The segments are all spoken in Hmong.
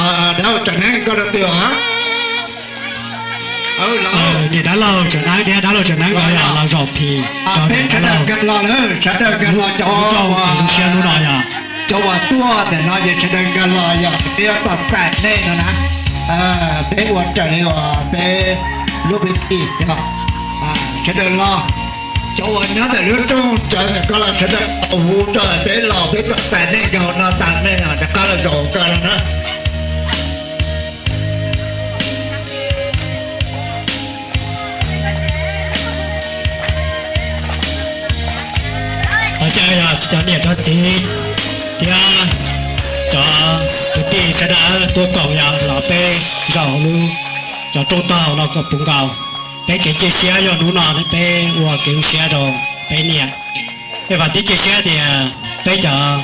Dab laug Tsaws Neeb koj rau twg os? Niam dab laug Tsaws Neeb thiab dab laug Tsaws Neeb los yog los zaum phim. Peb sawv daws nkag los lawm, sawv daws nkag los cov uas, cov uas tuaj ntawm no ces sawv daws nkag los yog peb yuav tos txais nej no na. Peb ua raws li uas peb lub peb tij yog sawv daws los, cov uas nyob ntawm lub rooj tsawv ntawm ko los sawv daws hu rau peb los peb tos txais nej nkag no tas nej rov qab los zaum ko no na. Thov caw yog cov niam cov txiv thiab cov kwv tij sawv daws tuaj koom yog los peb zaum lub cov rooj taub hau no kom puv nkaus. Peb kev cia siab yog hnub no peb ua kev zoo siab rau peb niam. Peb vam thiab cia siab tias peb cov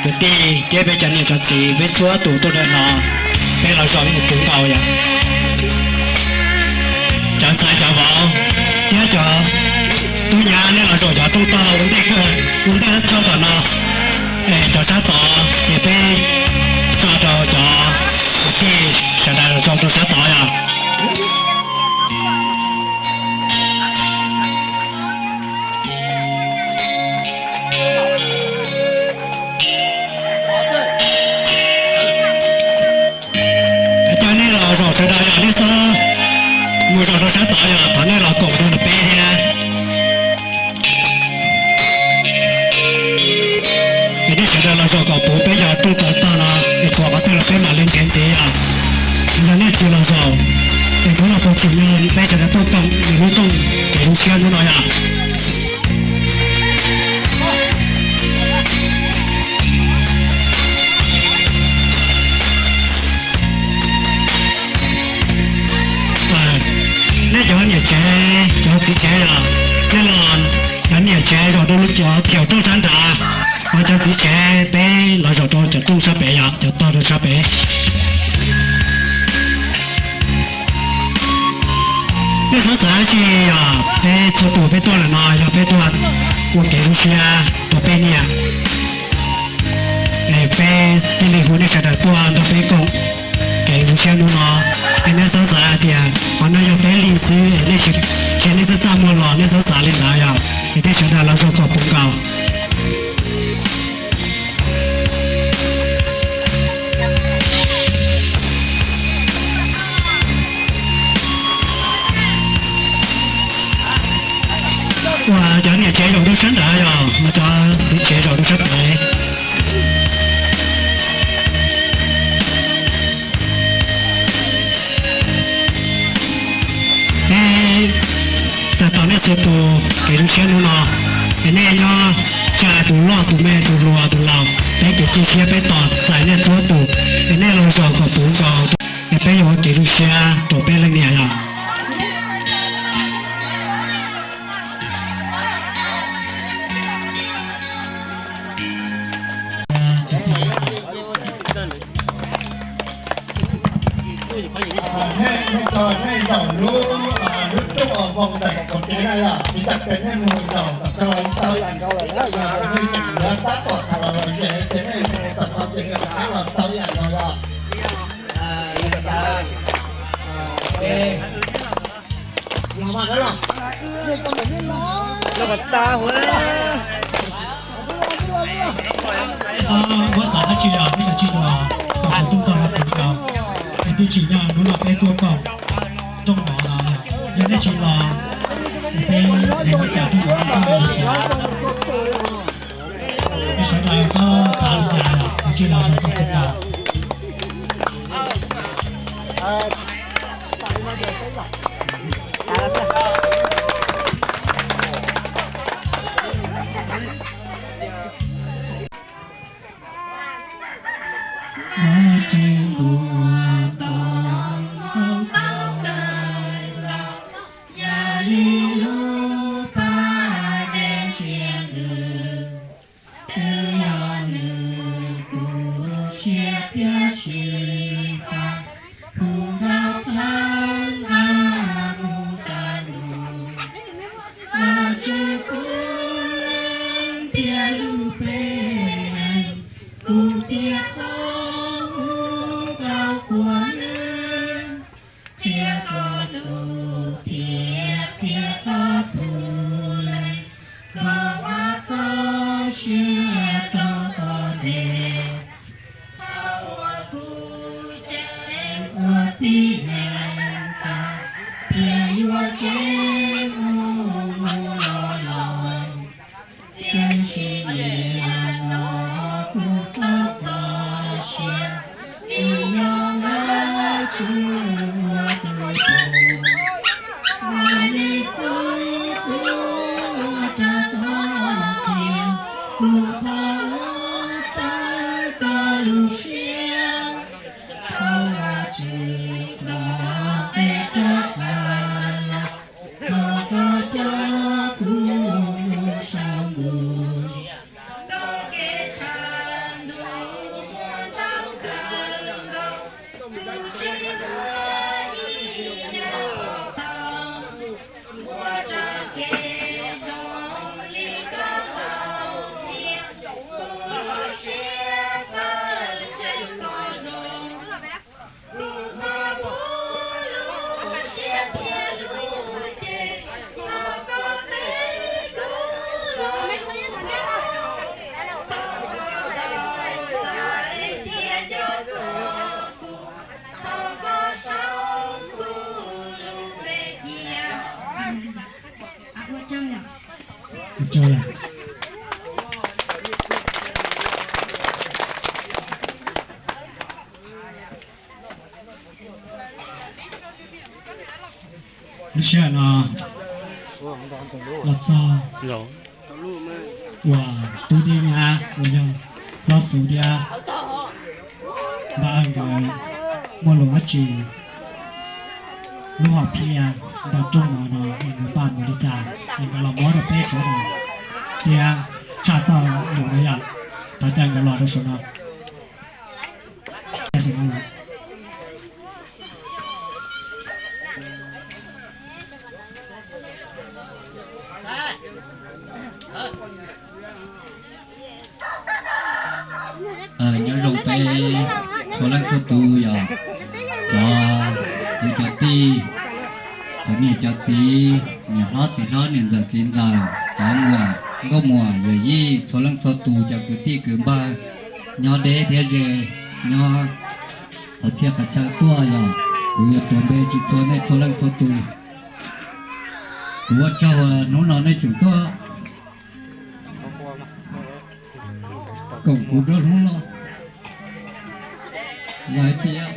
kwv tij thiab peb cov niam cov txiv peb txhua tus tuaj ntawm no, peb los zaum ua puv nkaus yom. Cov ntxhais cov vauv thiab cov tub nyab nej los zaum cov rooj taub hau ua ntej, ua ntej thawj tom no, es cov sab tod ces peb tso rau cov kwv tij sawv daws los zaum rau sab tod yom. Cov nej los zaum sawv daws yog nej txhob mus zaum rau sab tod yog thov nej los koom rau ntawm peb thiab. Es nej sawv daws los zaum kom puv peb cov rooj taub hau no, es tshuav qhov twg los peb mam li nrhiav ntxiv yom. Yog nej tsis los zaum, es hnub no puas tsim nyog peb sawv daws tuaj koom nws lub rooj kev zoo siab hnub no yom. Nej cov niam tsev cov txiv tsev yom, nej los, cov niam tsev zaum rau lub cov phiaum rooj sab nrad, ho cov txiv tsev peb los zaum rau cov rooj sab pem yom, cov tog rau sab pem. Nej txhob xav dab tsi yog peb txhua tus peb tuaj lawm no yog peb tuaj ua kev zoo siab rau peb niam. Es peb thiaj li hu nej sawv daws tuaj nrog peb koom kev zoo siab hnub no. Es nej txhob xav hais tias qhov no yog peb li xwb es nej tsis, tsis nej txaj txaj muag los nej txhob xav li ntawd yom. Es peb sawv daws los zaum kom puv nkaus. Uas cov niam tsev zaum rau sab nrad yog, cov txiv tsev zaum rau sab pem. Peb txais tos nej txhua tus kev zoo siab hnub no, es nej nyob tsa tus loj tus me tus hluas tus laus, peb kev cia siab peb tos txais nej txhua tus, es nej los zaum kom puv nkaus, es peb yuav ua kev zoo siab rau peb leej niam yom. Nej, nej tso nej zaum lub, lub rooj uas nyob ntawm kaum tsev na yom, tsis tas pem nej mus zaum tom ko los tau yam nkaus lawm na, yog nej tseem yuav tab tom tham los lom zem ces nej mus tom ko ces nws rov qab los tau yam nkaus yom. Li ntawd, los mas na los, nej tso ntawm nej los. Muab xav dab tsi los peb sawv tsis los kom tus rooj tog no puv nkaus, es twb tsim nyog hnub no peb tuaj koom rooj mov no, yog nej tsis los, peb hais ua cas rooj mov no tuaj. Peb sawv daws txhob xav li cas, kav tsij los zoo kom puv nkaus. Yog li lub pas dej ntsia ntws, twb yog nws kuv siab thiab xyiv fab, hu nkauj txhawb nqa mus tag nrho. Los ntsib kuv leej thiab lub peb leeg, kuv thiaj tau hu Ua tsaug. Lub sij hawm no los txog uas tub thiab nyab uas yog hlob Xuv thiab npawg nkawd muaj lus dab tsi, lub hom phiaj ntawm rooj mov no es nkawd npaj mus li cas es nkawd los muab rau peb sawv daws thiab tshaj txoj lus no yom. Thov caw nkawd los rau saum no. Nyob zoo peb txhua leej txhua tus yom, cov kwv cov tij, cov niam cov txiv, niam hlob txiv hlob, niam ntxawm txiv ntxawm, cov muam nkauj muam yawm yij txhua leej txhua tus, cov kwv tij kwv npawg nyob deb thiab ze, nyob qhov txhia qhov chaw tuaj yom, kuv yuav tuav npe tsis txhua nej txhua leej txhua tus. Kuv ua tsaug hnub no nej tseem tuaj koom kuv dua hnub no. Yog hais tias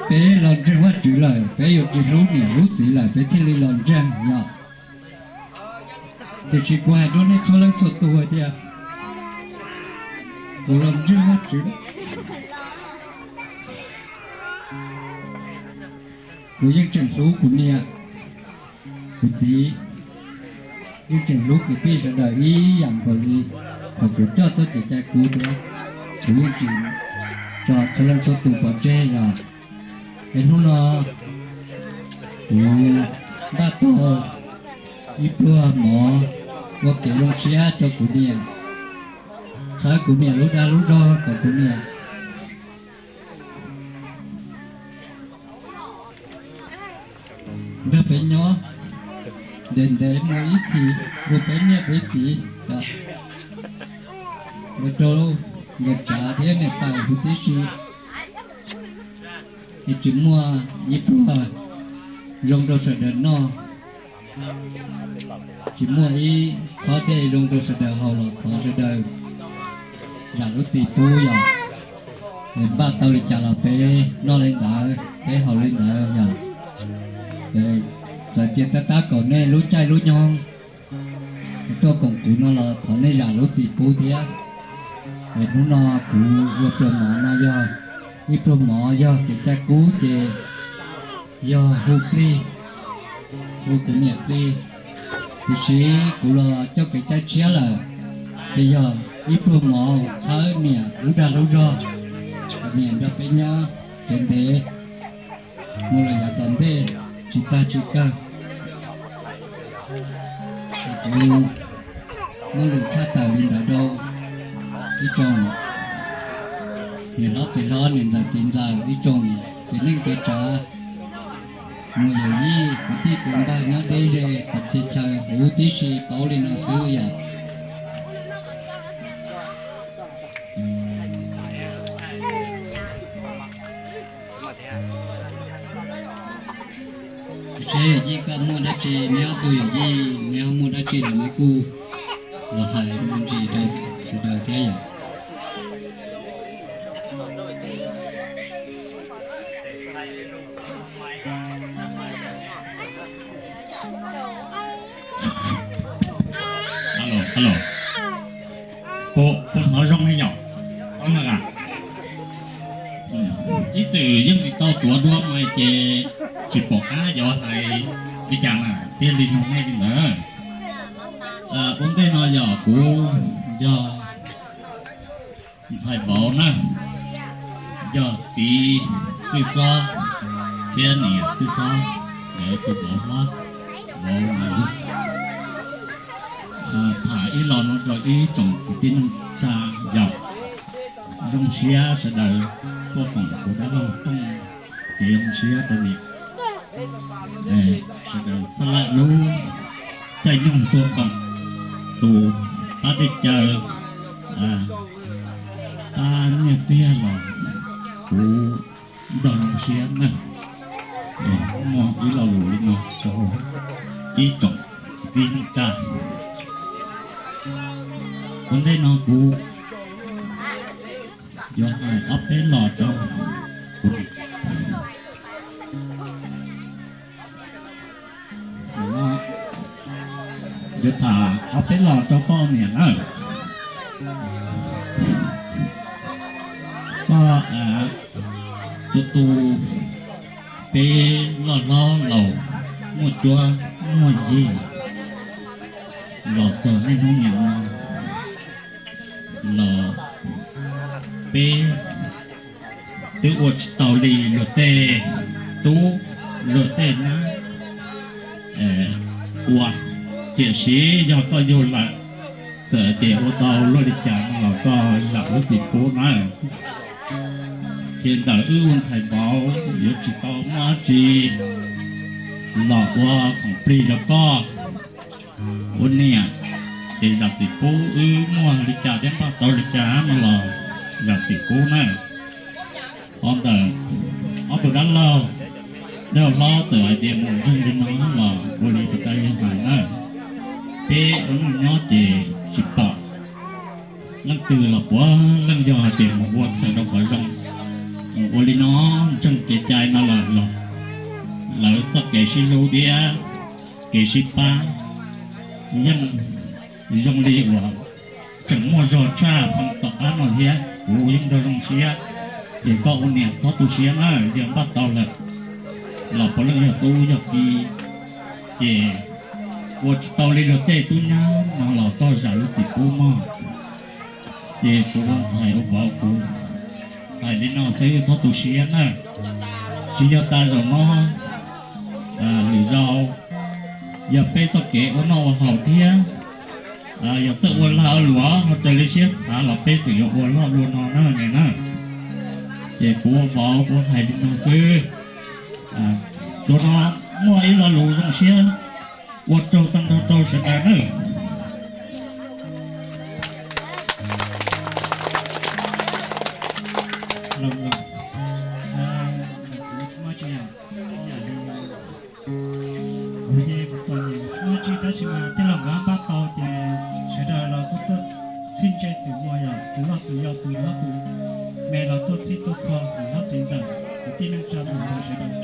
peb los ntseeg Vajtswv lawm, peb yuav tsis hlub niam hlub txiv lawm, peb thiaj li los ntseeg yom. Tiam sis kuv hais rau nej txhua leej txhua tus hais tias kuv los ntseeg Vajtswv, kuv yeej tseem hlub kuv niam kuv txiv, yeej tseem hlub kwv tij sawv daws ib yam nkaus li thaum kuv coj txoj kev cai kuv thiab. Kuv yeej tsis tso txhua leej txhua tus pov tseg yom. Es hnub no kuv npaj tau ib pluag mov ua kev zoo siab rau kuv niam, txhawb kuv niam lub dag lub zog kom kuv niam nrog peb nyob ntev ntev mus ib txhis ua peb niam peb txiv, ua rau nkawd tsav thiab niam tais huv tib si. Es tsis muaj ib pluag zoo rau sawv daws noj, tsis muaj ib khob dej zoo rau sawv daws haus los thov sawv daws zam lub txim pub yom. Es npaj tau li cas los peb noj li ntawd, peb haus li ntawd yom. Txawm tias tab tab kaum nej lub caij lub nyoog tuaj koom kuv no los thov nej zam lub txim pub thiab. Es hnub no kuv ua pluag mov no yog ib pluag mov yog kev cai kub ces yog hu plig, hu kuv niam plig. Tiam sis kuv los coj kev cai tshiab lawm, ces yog ib pluag mov txhawb niam lub dag lub zog, kom niam nrog peb nyob ntev ntev mus lawm yav tom ntej tsis tag tsis kawg. Kuv muaj lus tshaj tawm li ntawd rau ib tsoom niam hlob txiv hlob, niam ntxawm txiv ntxawm, ib tsoom txiv neej txiv tsav, mus yawm yij kwv tij kwv npawg nyob deb ze qhov txhia chaw huv tib si paub li no xwb yom. Seb yawm yij koj muaj dab tsi, neb ob tug yawm yij neb ho muaj dab tsi los neb kuj los hais me ntsis rau sawv daws thiab yom. Alo, alo. Puas hnov zoo ne yom? Ib txwm yeej tsis tau tuav dua mas ces tsis pom qab yuav hais li cas na, thiaj li nug nej li ntawd. Ua ntej no yog kuv yog ntxhais vauv na, yog txiv Txwj Xob thiab niam Txwj Xob nkawd tus vauv hlob, vauv Maiv Zuag. Tham ib los no rau ib tsoom kwv tij neej tsa yom, zoo siab sawv daws tuaj foom kuv dab laug Tooj kev zoo siab rau niam. Sawv daws xab laj lub caij nyoog tuaj foom tus pab dej cawv, pab nyiaj txiag los kuv nrog zoo siab na. Muaj ib lo lus li no rau ib tsoom kwv tij neej tsa. Ua ntej no kuv yuav hais ob peb los rau kuv niam. Yuav tham ob peb los rau koj niam na. Koj tus tus peb loj hlob laus muaj cuab muaj yig los txog niaj hnub niam no los peb twb ua tsis tau li luag tej tub luag tej nyab ua, tiam sis yog koj yug lawm, txawm tias ua tau luaj li cas no los koj zam lub txim pub na. Ces ntawm wb ua ntxhais vauv yuav tsis tau muaj dab tsi los ua khoom plig rau koj ua niam, ces zam txim pub wb muaj li cas thiab npaj tau li cas no los zam txim pub na. Ho ntawm ob tug dab laug, dab laug hlob txawm hais tias mus ntseeg li no los ua li puas tau yog hais na. Peb ua neej nyob ces tsis pom leej twg los puav leej yog hais tias mus ua txhawm rau qhov zoo, mus ua li no ntseeg kev cai no los lawv txoj kev sib hlub thiab kev sib pab yeej zoo li uas tseem muaj zog tshaj feem tom qab no thiab. Kuv yeej nrog zoo siab, ces koj ua niam txhob tu siab na, yog npaj tau lawm los puav leej yog tub yog ki, ces ua tsis tau li luag tej tub nyab no los koj zam lub txim pub mog. Ces kuv ua ntxhais ua vauv kuv hais li no xwb txhob tu siab na. Tsis yog tas zaum no, lwm zaus yog peb txoj kev ua noj ua haus thiab, yog txawj ua lag ua luam ho raws li siab xav los peb tseem yuav ua loj dua no na niam na. Ces kuv ua vauv kuv hais li no xwb. Tsuav no muaj ib lo lus zoo siab ua rau tag nrho rau sawv daws nawb. Kuv ces kuv txom nyem tsis muaj tsi tab sis mas tij laug nkawd npaj tau ces sawv daws los kuj tuaj txhij ntse txwm muag, yog tus loj tus yau tus hlob tus me los tuaj txhij tuaj txhua, niam hlob txiv ntxawm, kwv tij neej tsa mus nrog sawv daws.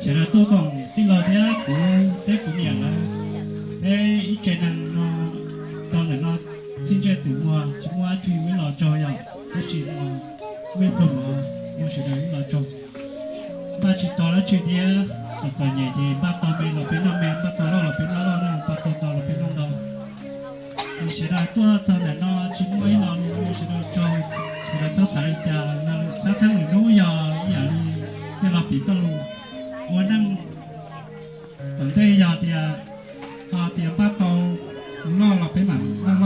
Sawv daws tuaj koom tij laug thiab kuv thiab kuv niam lawv thiab ib tse neeg no tau ntawm no txhij ntse txwm muag, tsis muaj dab tsi ua ib los tsaug yom, tab sis muaj ib pluag mov ua sawv daws ib los tsaug. Npaj tsis tau dab tsi thiab, txom txom nyem ces npaj tau me los peb noj me, npaj tau loj los peb noj loj na, npaj tau ntau los peb noj ntau. Sawv daws tuaj txog ntawm no tsis muaj ib lo lus, sawv daws tsaug, sawv daws txhob xav li cas, xav theej lwm hnub yog ib yam li tej laug piv txoj lus ua neej tom ntej yog tias, ho tias npaj tau tus loj los peb mam noj